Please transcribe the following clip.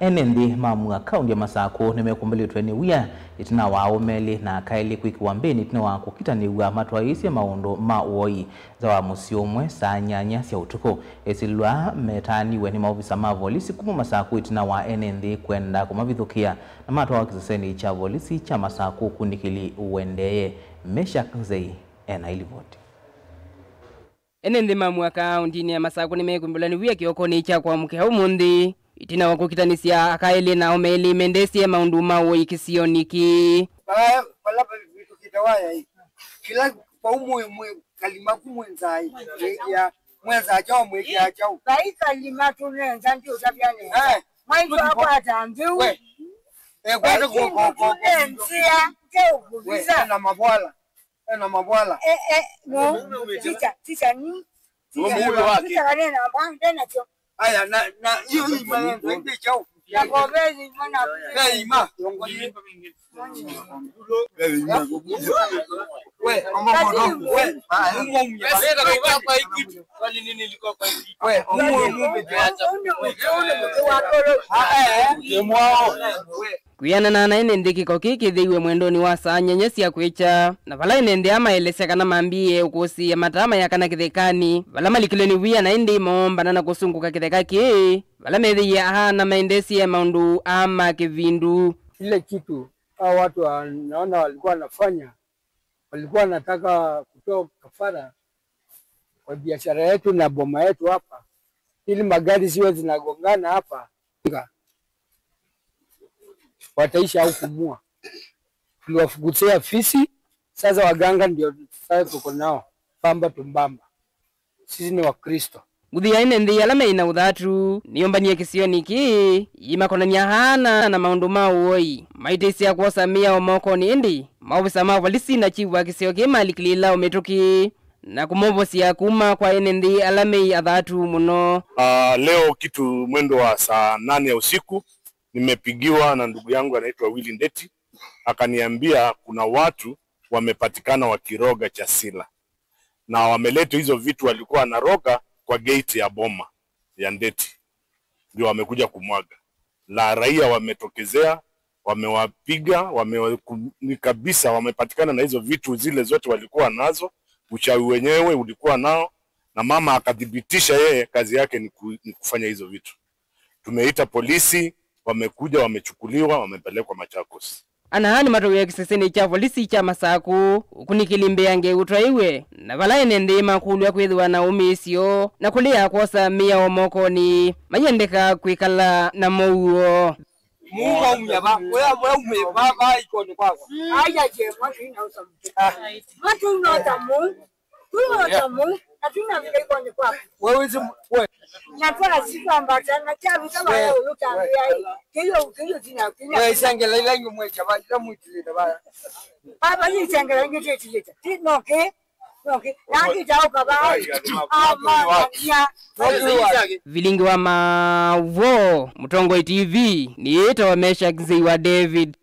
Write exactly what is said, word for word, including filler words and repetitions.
Ene nthĩ ma Mua, kaũntĩ ya Masakũ, nĩmekumbĩlĩtwe nĩ wia ĩtina wa aũme elĩ na aka elĩ kwĩkĩwa mbĩnĩ ĩtina wa kũkitanĩw'a matwaĩĩsye maũndũ ma ũoi nza wa mũsyĩ ũmwe saa nyanya sya ũtukũ. Esilwa metaaniwe nĩ maovisa ma volisi kuma Masakũ ĩtina wa ene nthĩ kwenda kũmavithũkĩa, na matwawa kĩsesenĩ kya volisi kya Masakũ ũkunĩkĩli ũendeeye. Meshack Nzei ena ilivoti. Ene nthĩ ma Mua kaũntĩnĩ ya Masakũ nĩmekumbĩlwa nĩ wia kĩokonĩ kya kwamũkĩa ũmũnthĩ, ĩtina wa kũkitanĩsya aka elĩ na aũme elĩ mendeesye maũndũ ma ũoi kĩsionĩ kĩĩ. Vala, vala vavĩtũkĩte waya ĩ. Kĩla vau mwĩ, mwĩ kalima ku mwĩ nzaĩ, mwĩkĩa, mwĩ nzaĩ kyaũ, mwĩkĩa kyaũ. Vai kalima tũnenza ndiũtavya nesa. Eh, mwaitũ akwata mbiu. We. Eh, kwata ko, ko, ko, ko. Tũnenzĩa, ngeũkũvisa. We, na mavwala. Ena mavwala. Eh, eh, no. Ticha, ticha ni. Ticha. Ticha kanena mba, ndena cho. Aya, na, na, hiyo, hii maneno, ndio chao. Ya kovezi, mwana. Eh, ima. We, mama, mama, we, ah, mama, mama. We, mama, mama. Ah, eh. Kwĩanana na ene nthĩ, kĩko kĩĩ kĩthĩiwe mwendonĩ wa saa nyanya sya kwĩkya, na vala ene nthĩ aa maelesya kana mambĩĩe ũkũsĩĩa mataa mayakana kĩthekanĩ, vala malikilwe nĩ wia na ĩndĩ moombana na kũsũngũka kĩtheka kĩĩ, vala methĩie aana maendesye maũndũ aa ma kĩvindu. Ile kitu hao watu wa-, naona walikuwa wanafanya, walikuwa wanataka kutoa kafara kwa biashara yetu na boma yetu hapa, ili magari ziwe zinagongana hapa, wataisha au kumua. Tuliwafukuzia fisi, sasa waganga ndio sasa tuko nao, pamba tumbamba. Sisi ni Wakristo. Nguthu ya ene nthĩ ala meĩ na ũthatu nĩyũmbanie kĩsionĩ kĩĩ, imakonany'a aana na maũndũ ma ũoi, maitĩsya kwosa mĩao mokonĩ, ĩndĩ maovisa ma volisi na chifu wa kĩsio kĩĩ malikilĩĩla ũmĩtũkĩ na kũmovosya kuma kwa ene nthĩ ala meĩ athatu mũno. Ah, leo kitu mwendo wa saa nane ya usiku, nimepigiwa na ndugu yangu anaitwa Willy Ndeti, akaniambia kuna watu wamepatikana wakiroga chasila, na wameleta hizo vitu walikuwa wanaroga kwa gate ya boma ya Ndeti, ndio wamekuja kumwaga. Na raia wametokezea, wamewapiga, wamewa-, ku-, ni kabisa, wamepatikana na hizo vitu zile zote walikuwa nazo, uchawi wenyewe ulikuwa nao, na mama akathibitisha yeye kazi yake ni ku-, ni kufanya hizo vitu. Tumeita polisi, wamekuja, wamechukuliwa, wamepelekwa Machakos. Ana aa nĩmatwaĩwe kĩsesenĩ kya volisi kya Masakũ, ũkunĩkĩli mbeange ũtwaĩwe, na vala ene nthĩ makũlw'a kwĩthĩwa na ũmĩĩsyo na kũlea kwosa mĩao mokonĩ, mayendeka kwĩkala na mow'o. Mungu aumya va, wewe, wewe ume va, va ikoni kwako. Aya je, matu ina usamu. Matu ina usamu. Tũnota mũu, na tũnavika ikonĩ kwaku. Wewe si mwe. Na twasi twambata, na kyaruta vaya ũlũtambĩa ĩ. Kĩyo, kĩyo tina, tina. Wewe sangela ila ingi mwekya va, ila mwitulita vaya. Baba ni sangela ingi tetilita. Ti noke, noke. Na ngitaoka va. Ama, ya. Vilingi wa Mavo, Mũtongoi T V, nĩĩtawa Meshack Nzei wa David.